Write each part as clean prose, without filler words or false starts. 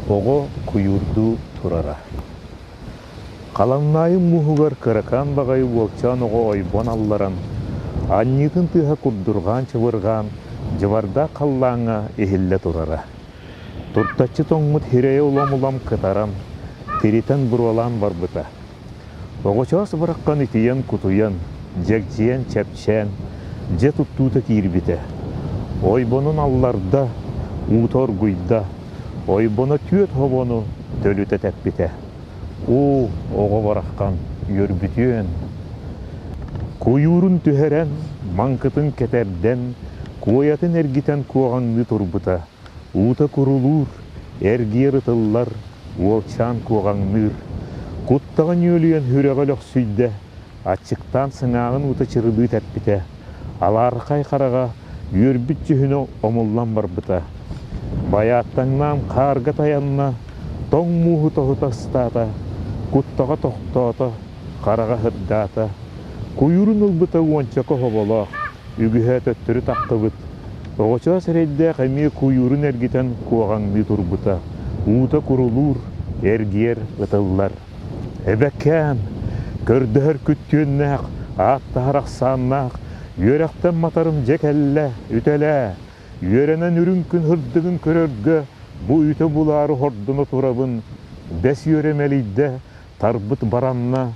Оҕо куйуурдуу турара. Халаҥнаайы мууһугар кыракаан баҕайы уолчаан оҕо ойбон алларан, анньыытын тыаһа курдурҕаан-чыбырҕаан, дьыбардаах халлааҥҥа иһиллэ турара. Туртаччы тоҥмут һирэйэ улам-улам кытаран, тиритэн буруолаан барбыта. Оҕочоос быраххан итийэн-кутуйан, дьэгдьийэн чэпчээн, дьэ туттуута киирбитэ. Ойбонун алларда, уута оргуйда, ойбоно түөрт хобону төлүтэ тэппитэ. Уу, оҕо бараххан, үөрбүтүөн! Куйуурун түһэрэн, маҥкытын кэтэрдэн, куойатын эргитэн куоҕаҥныы турбута. Уута курулуур, эргийэр ытыллар, уолчаан куоҕаҥныыр. Куттаҕа нүөлүйэн сүрэҕэ өлөхсүйдэ, аччыктаан сыҥааҕын уута чырылыы тэппитэ. Алаархай хараҕа үөрбүт дьүһүнэ омуллан барбыта. Байааттаҥнаан хаарга тайанна, тоҥ мууһу тоһута ыстаата, куттаҕа тохтоото, хараҕа сырдаата. Куйуурун ылбыта уончака хоболоох, үгүһэ төттөрү таххыбыт. Оҕочоос эрэйдээх эмиэ куйуурун эргитэн куоҕаҥныы турбута, уута курулуур, эргийэр, ытыллар. Эбэкээн, көрдөһөр күттүөннээх, ааттаһар ахсааннаах, үөрэхтэн матарым дьэ кэллэ, үтэлээ, үөрэнэн үрүҥ күн сырдыгын көрөргө бу үтэ булаары хордоно турабын, бэс үөрэ мэлийдэ, тарбыт баранна,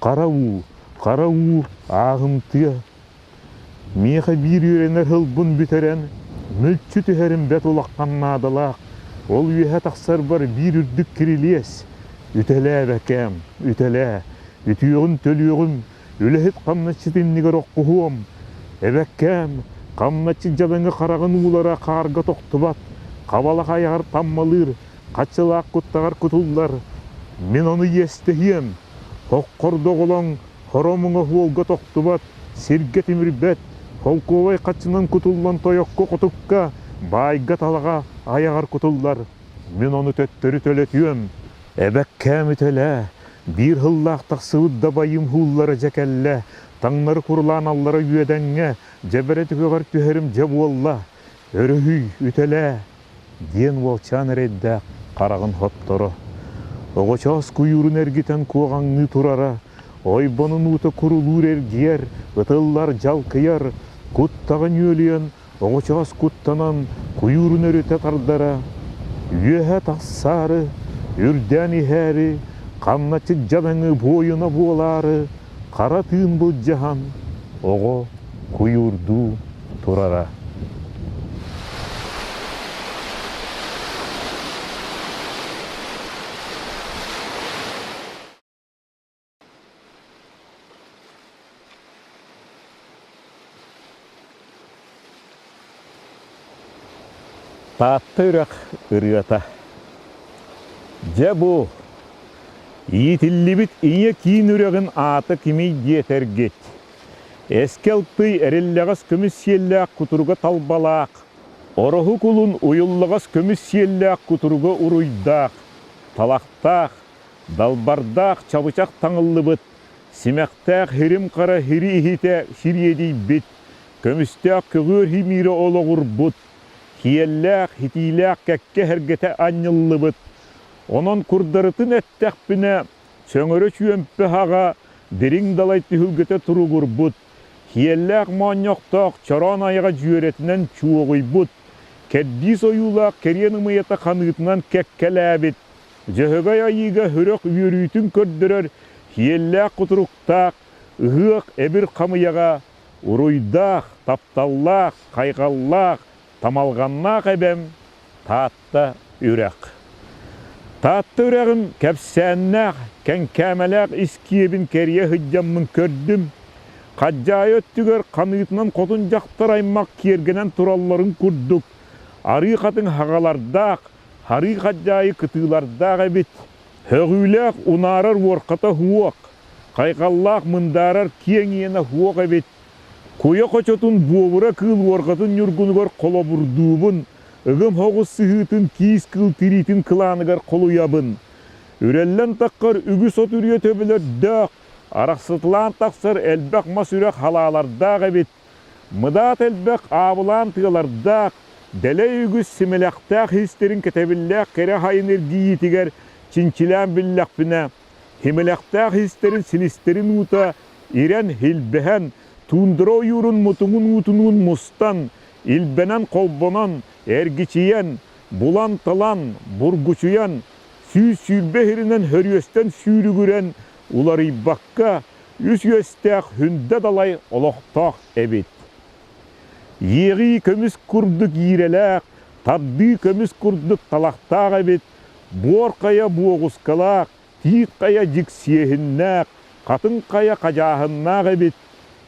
хара уу, хара уу, ааһымтыа, Миэхэ биир үөрэнэр сылбын бүтэрэн, мүлчү түһэрим бэрт улахан наадалаах, ол үөһэ тахсарбар биир үрдүк кирилиэс. Үтэлээ, бэкээм, үтэлээ, үтүөҕүн төлүөҕүм, үлэһит хамначчыт иннигэр оххуһуом. Эбэккээм, хамначчыт дьадаҥы хараҕын уулара хаарга тохтубат, хабалах айаҕар таммалыыр, хаччылаах куттаҕар кутуллар. Мин ону иэстэһиэм, хоххордоҕолоҥ Хоро муҥа уолга тохтубат, сиргэ тимирбэт, холкуобай хаччынан кутуллан тойокко-хотукка, баайга-талаҕа айаҕар кутуллар. Мин ону төттөрү төлөтүөм. Эбэккээм үтэлээ, биир сыллаах тахсыбыт дабайым һууллара дьэ кэллэ, таҥнары курулаан аллара үөдэҥҥэ, дьэбэрэ түгэҕэр түһэрим дьэ буолла. Өрүһүй, үтэлээ, диэн уолчаан эрэйдээх хараҕын хотторо. Оҕочоос куйуурун эргитэн куоҕаҥныы турара, ойбонун уута курулуур эргийэр, ытыллар дьалкыйар, куттаҕа нүөлүйэн, оҕочоос куттанан куйуурун өрүтэ тардара. Үөһэ тахсаары, үрдээн иһээри, хамначчыт дьадаҥы буойуна буолаары, хара тыын былдьаһан, оҕо куйуурдуу турара. Таатта үрэх ырыата. Дьэ бу, иитиллибит ийэ киин үрэҕин аата кимий диэтэргит? Эскэл тый эриллэҕэс көмүс сиэллээх кутуруга талбалаах, ороһу кулун уйуллаҕас көмүс сиэллээх кутуруга уруйдаах, талахтаах, далбардаах чабычах таҥыллыбыт, симэхтээх хирим хара хири иһитэ сириэдийбит, көмүстээх көҕүөр химиирэ олоҕурбут, киэллээх, хитиилээх кэккэ эһэргэтэ анньыллыбыт. Онон курдарытын эттэхпинэ, Сөҥөрө чүөмпэ хаҕа дириҥ далай түһүлгэтэ туругурбут, киэллээх моонньохтоох чороон айаҕа дьүөрэтинэн чуоҕуйбут, кэрдиис ойуулаах кэриэн ымыйата ханыытынан кэккэлээбит, Дьөһөгөй айыыга үрэх үөрүүтүн көрдөрөр киэллээх кутуруктаах ыһыах эбир хамыйаҕа уруйдаах, тапталлаах, хайҕаллаах, тамалҕаннаах эбэм Таатта үрэх. Таатта үрэҕин кэпсээннээх, кэҥкээмэлээх ис киэбин кэрийэ сылдьаммын көрдүм. Хадьаайы өттүгэр ханыытынан хотун дьахтар аймах киэргэнэн туралларын курдук, арыы хатыҥ хаҕалардаах, харыы хадьаайы кытыылардаах эбит. Һөҕүүлээх унаарар уорхата уох, хайҕаллаах мындаарар киэҥ иэнэ уох эбит. Куйа хочотун буобура кыыл уорҕатын ньургунугар холобурдуубун, ыгым соҕус сыһыытын киис кыыл тириитин кылааныгар холуйабын. Үрэллэн таххар үгүс от үрүйэ төбөлөрдөөх, арахсытылаан тахсар элбэх мас үрэх халаалардаах эбит. Мыдаат элбэх аабылаан тыалардаах, Дэлэй үгүс симэлэхтээх иистэрин кэтэбиллээх кэрэ хайын эргийиитигэр чинчилээн биллэхпинэ, Химэлэхтээх иистэрин силистэрин уута ирэн, илбэһэн, туундара ойуурун мутугун уутунуун мустан, илбэнэн холбонон, эргичийэн, булан-талан, бургучуйан, 120 иһиринэн хөрүөстэн сүүрүгүрэн, уларыйбакка, үс үөстээх хүндэ далай олохтоох эбит. Иэҕии көмүс курдук иирэлээх, тардыы көмүс курдук талахтаах эбит, буор хайа буоҕускалаах, тиит хайа дьиксиэһиннээх, хатыҥ хайа хадьааһыннаах эбит,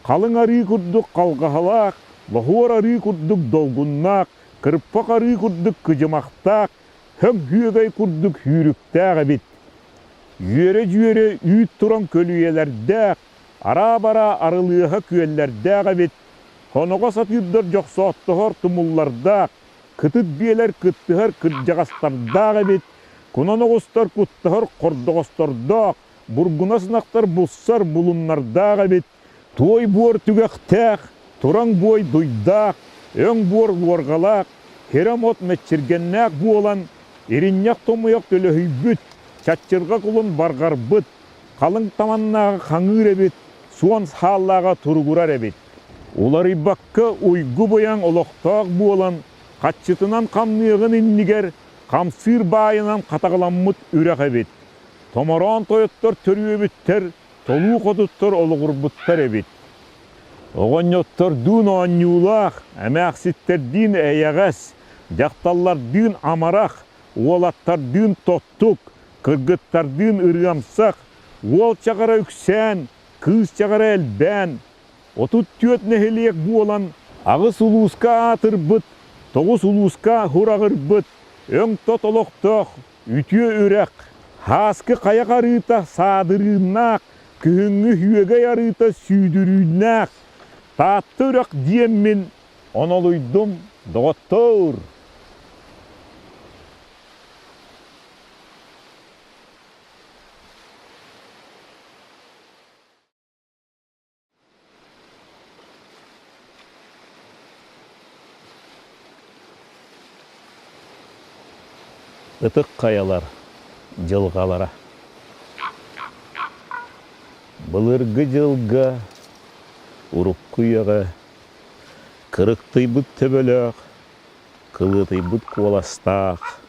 халыҥ арыы курдук халҕаһалаах, лоһуор арыы курдук долгуннаах, кырпах арыы курдук кыдьымахтаах, хөҥ үөгэй курдук сүүрүктээх эбит. Үөрэ-дьүөрэ үүт туран көлүйэлэрдээх, араа-бараа арылыаһа күөллэрдээх эбит, хоноҕо сатыырдар дьохсооттоһор тумуллардаах, кытыт биэлэр кыттыһар кырдьаҕастардаах эбит, кунан оҕустар куттаһар хордоҕостордоох, бургунас ынахтар булсар булуннардаах эбит, туой буор түгэхтээх, тураҥ буой дуйдаах, өҥ буор уорҕалаах, хирэм от мэччиргэннээх буолан, иринньэх томуйах төлөһүйбүт, чаччырҕа кулун барҕарбыт, халыҥ таманнааҕы хаҥыыр эбит, суон хааллааҕа туругурар эбит. Уларыйбакка уйгу-быйаҥ олохтоох буолан, хаччытынан хамныаҕын иннигэр хамсыыр баайынан хатаҕаламмыт үрэх эбит. Томороон тойоттор төрүөбүттэр, толуу хотуттар олоҕурбуттар эбит. Оҕонньоттордуун оонньуулаах, эмээхситтэрдиин эйэҕэс, дьахталлардыын амарах, уолаттардыын тоттук, кыргыттардыын ырыамсах, уол чаҕара үксээн, кыыс чаҕара элбээн, 34 нэһилиэк буолан аҕыс улууска аатырбыт, тоҕус улууска хураҕырбыт, өҥ-тот олохтоох үтүө үрэх, Һааскы хайах арыыта саадырыыннаах, күһүҥҥү Үөгэй арыыта сүүдүрүүннээх, Таатта үрэх диэммин онолуйдум, доҕоттоор! Ытык хайалар дьылҕалара Былыргы дьылга, урукку үйэҕэ кырыктыйбыт төбөлөөх, кылыытыйбыт куоластаах,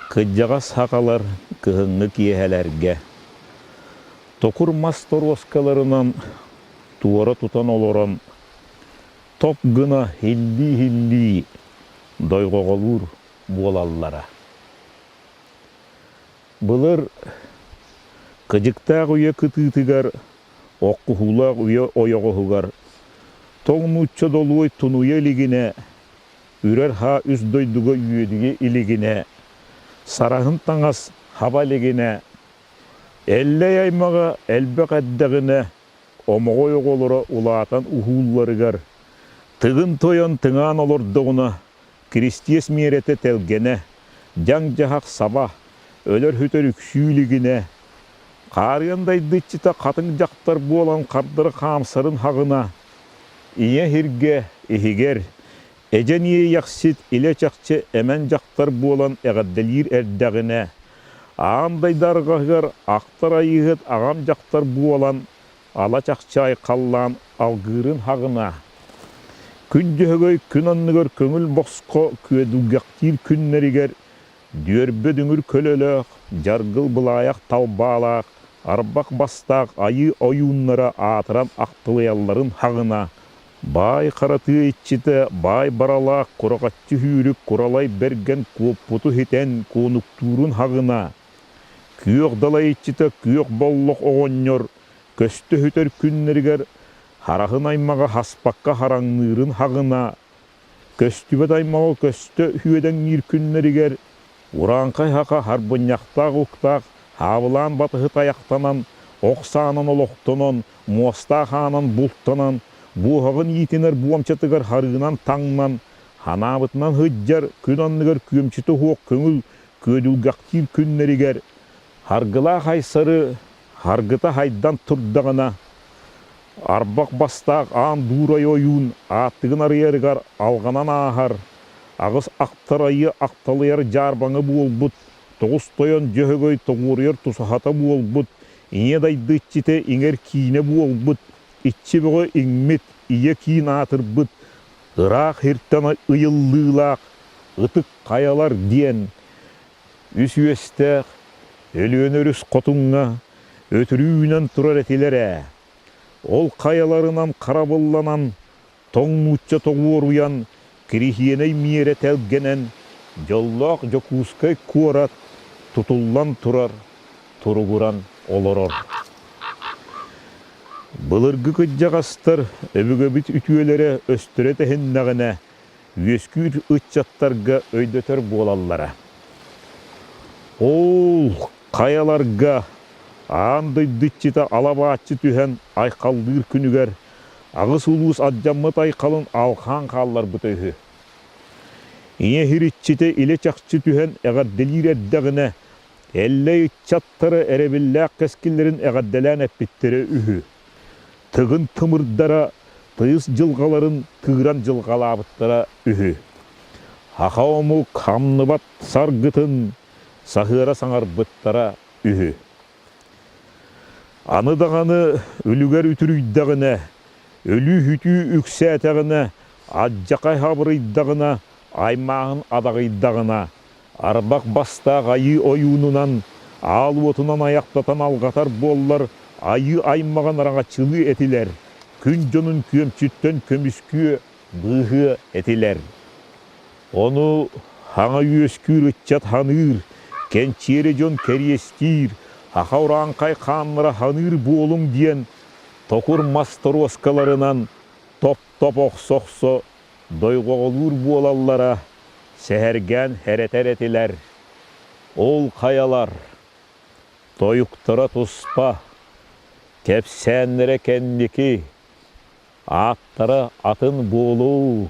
кырдьаҕас сахалар кыһыҥҥы киэһэлэргэ Токур мас торуоскаларынан туора тутан олорон, топ гына иһиллии-иһиллии дойҕоҕолуур буолаллара. Былыр кыдьыктаах үйэ кытыытыгар, оххуһуулаах үйэ ойоҕоһугар тоҥ нуучча долуой тунуйа илигинэ, үрэр хаа үс дойдуга үөдүйэ илигинэ, сараһын таҥас хаба илигинэ Эллэй аймаҕа элбэх эрдэҕинэ, Омоҕой оҕолоро улаатан уһуулларыгар, Тыгын Тойон тыҥаан олордоҕуна, Киристиэс миэрэтэ тэлгэнэ, дьаҥ-дьаһах саба, өлөр-сүтэр үксүү илигинэ, хаарыан дайдыччыта хатыҥ дьахтар буолан хардары хаамсарын хаҕына, ийэ иһиргэ иһигэр Эдьэн Иэйэхсит илэ-чахчы эмэн дьахтар буолан эҕэрдэлиир эрдэҕинэ, аан дайды арҕаһыгар ахтар айыыһыт аҕам дьахтар буолан ала чахчы айхаллаан алгыырын хаҕына, Күн Дьөһөгөй күн анныгар көҥүл босхо күөдүлгэхтиир күннэригэр Дүөрбэ дүҥүр көлөлөөх, дьаргыл былаайах талбаалаах, арбах бастаах айыы ойууннара аатыран ахтылыйалларын хаҕына, баай хара тыа иччитэ баай баралаах кураҕаччы сүүрүк куралай бэргэн куоппуту ситэн куонуктуурун хаҕына, күөх далай иччитэ күөх боллох оҕонньор көстө сүтэр күннэригэр хараһын аймаҕа хаспакка хараҥныырын хаҕына, Көстүбэт аймаҕы көстө үөдэҥниир күннэригэр урааҥхай саха харбынньахтаах уктаах хаабылаан батыһы тайахтанан, ох саанан олохтонон, муостаах аанан бултанан, буоһаҕын иитинэр буомчатыгар харыынан таҥнан, ханаабытынан сылдьар күн анныгар күөмчүтэ суох көҥүл күөдүлгэхтиир күннэригэр Харгылаах Айсары харгыта хайдан турдаҕына, арбах бастаах аан дуурай ойуун ааттыгын арыйарыгар алҕанан ааһар. Аҕыс ахтар айыы ахталыйар дьаарбаҥа буолбут, тоҕус тойон Дьөһөгөй тоҕуоруйар тусаһата буолбут, ийэ дайды иччитэ иҥэр киинэ буолбут, иччи бөҕө иҥмит, ийэ киин аатырбыт, ыраах һиртэн ыйыллыылаах ытык хайалар диэн үс үөстээх Өлүөнэ өрүс хотуҥҥа өтүрүүнэн турар этилэр ээ. Ол хайаларынан харабылланан тоҥ нуучча тоҕуоруйан, кириһиэнэй миэрэ тэлгэнэн, дьоллоох Дьокуускай куорат тутуллан турар, туругуран олорор. Былыргы кырдьаҕастар өбүгэбит үтүөлэрэ өстөрө тэһиннэҕинэ, үөскүүр ыччаттарга өйдөтөр буолаллара. Ол хайаларга аан дойду иччитэ алабааччы түһэн айхаллыыр күнүгэр аҕыс улуус алдьаммыт айхалын алхаан хаалларбыта үһү. Ийэ сир иччитэ илэ-чахчы түһэн эҕэрдэлиир эрдэҕинэ, Эллэй ыччаттара эрэбиллээх кэскиллэрин эҕэрдэлээн эппиттэрэ үһү. Тыгын тымырдара тыйыс дьылҕаларын тыыран дьылҕалаабыттара үһү. Саха омук хамныбат саргытын саһыара саҥарбыттара үһү. Аны даҕаны үлүгэр үтүрүйдэҕинэ, өлүү-сүтүү үксээтэҕинэ, алдьархай хабырыйдаҕына, аймааһын адаҕыйдаҕына, арбах бастаах айыы ойуунунан, аал уотунан айахтатан алҕатар буоллар, айыы аймаҕын араҥаччылыы этилэр, күн дьонун күөмчүттэн көмүскүө, быыһыа этилэр. Ону хаҥа үөскүүр ыччат ханыыр, кэнчиэри дьон кэриэстиир, саха урааҥхай хааннара ханыыр буолуҥ диэн токур мас торуоскаларынан топ-топ охсо-охсо дойҕоҕолуур буолаллара, сэһэргээн хэрэтэр этилэр. Ол хайалар тойуктара туспа, кэпсээннэрэ кэнники, ааттара атын буолуу.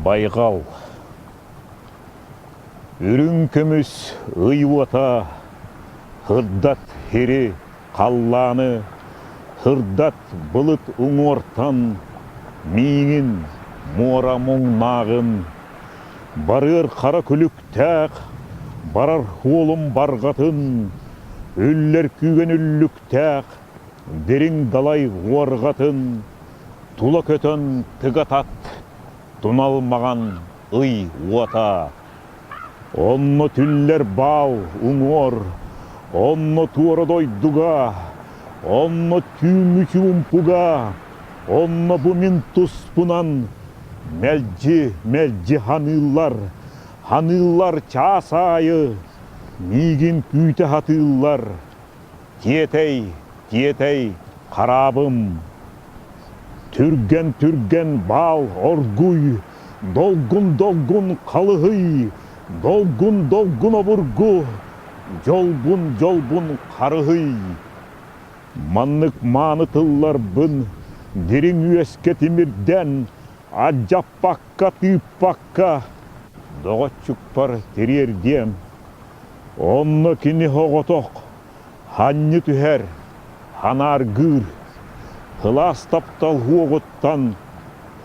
Байҕал Үрүҥ көмүс ый уота Сырдат сири, халлааны, Сырдат былыт уҥуортан Миигин муора муҥнааҕын Барыар хара күлүктээх Барар суолум барҕатын, Үллэр күүгэн үллүктээх Дириҥ далай уорҕатын Тула көтөн тыга тат Тунал маҕан ый уота. Онно түллэр баал уҥуор, онно туора дойдуга, онно түүҥҥү чуумпуга, онно бу мин туспунан мэлдьи, мэлдьи ханыыллар, ханыыллар чаас аайы, миигин күүтэ сатыыллар. Тиэтэй, тиэтэй, хараабым. Түргэн-түргэн баал оргуй, долгун-долгун халыһый, долгун-долгун обургу, дьолбун-дьолбун харыһый. Маннык мааны тылларбын дириҥ үөскэ тимирдэн, алдьаппакка, тыыппакка, доҕоччукпар тириэрдиэм. Онно кини соҕотох ханньы түһэр, ханааргыыр, сылаас таптал уоҕуттан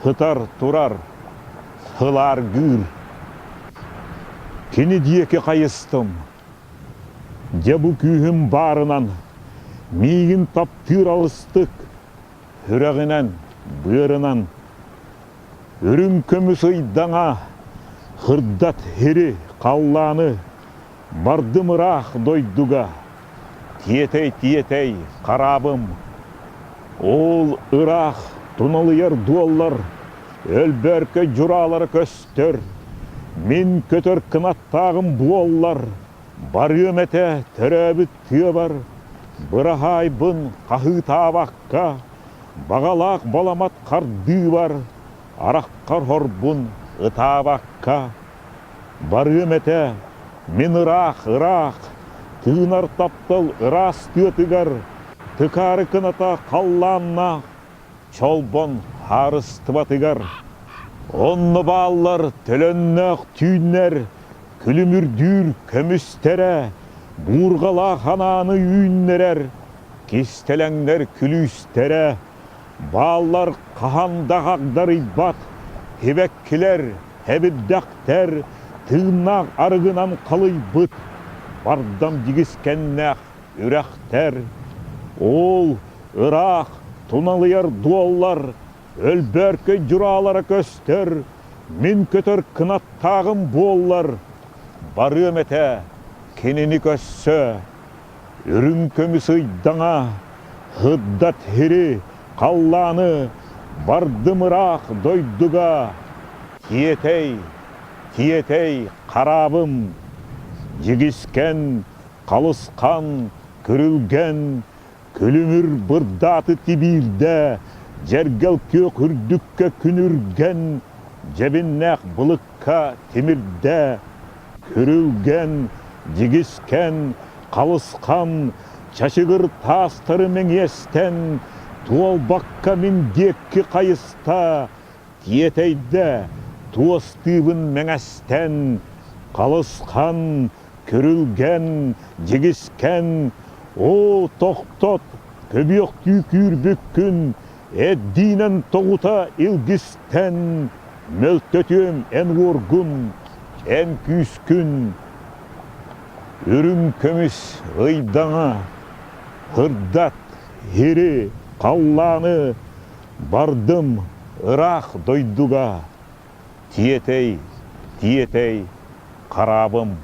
сытар турар, сылааргыыр. Кини диэки хайыстым. Дьэ бу күүһүм баарынан миигин таптыыр алыстык, сүрэҕинэн, быарынан үрүҥ көмүс ыйдаҥа сырдат сири, халлааны Бардым ыраах дойдуга, тиэтэй-тиэтэй хараабым. Ол ыраах туналыйар дуоллар, өлбөөркөй дьураалара көстөр. Мин көтөр кынаттааҕым буоллар, барыам этэ төрөөбүт тыабар, быраһаайбын хаһыытаабакка, баҕалаах баламат хардыыбар, араххар хорбун ытаабакка. Барыам этэ, мин ыраах-ыраах, тыынар таптал ыраас тыатыгар, тыкаары кыната халлааннаах. Чолбон хаарыстыбатыгар. Онно бааллар төлөннөөх түүннэр, күлүмүрдүүр көмүстэрэ, буурҕалаах анааны үүннэрэр, кистэлэҥнэр күлүүстэрэ, бааллар хаһан да хагдарыйбат сибэккилэр, эбирдэхтэр, тыыннаах арыгынан халыйбыт бардам дьигискэннээх үрэхтэр. Ол ыраах туналыйар дуоллар, өлбөөркөй дьураалара көстөр, мин көтөр кынаттааҕым буоллар, барыам этэ кинини көссө. Үрүҥ көмүс ыйдаҥа, һыддат һири, халлааны бардым ыраах дойдуга. Тиэтэй, тиэтэй, хараабым, дьигискэн, халысхан, күрүлгэн, күлүмүр бырдааты тибиирдэ, дьэргэл күөх үрдүккэ күнүргэн, дьэбиннээх былыкка тимирдэ, күрүлгэн, дьигискэн, халысхан, чачыгыр таастары мэҥиэстэн, туолбакка мин диэкки хайыста, тиэтэйдэ, туостыыбын мэҥэстэн, халысхан, күрүлгэн, дьигискэн, оо, тохтот, көбүөхтүү күүрбүккүн, эрдиинэн тоҕута илгистэн, мөлтөтүөм эн уоргун, эн күүскүн. Үрүҥ көмүс ыйдаҥа, ырдат, ири, халлааны бардым ыраах дойдуга, тиэтэй, тиэтэй, хараабым.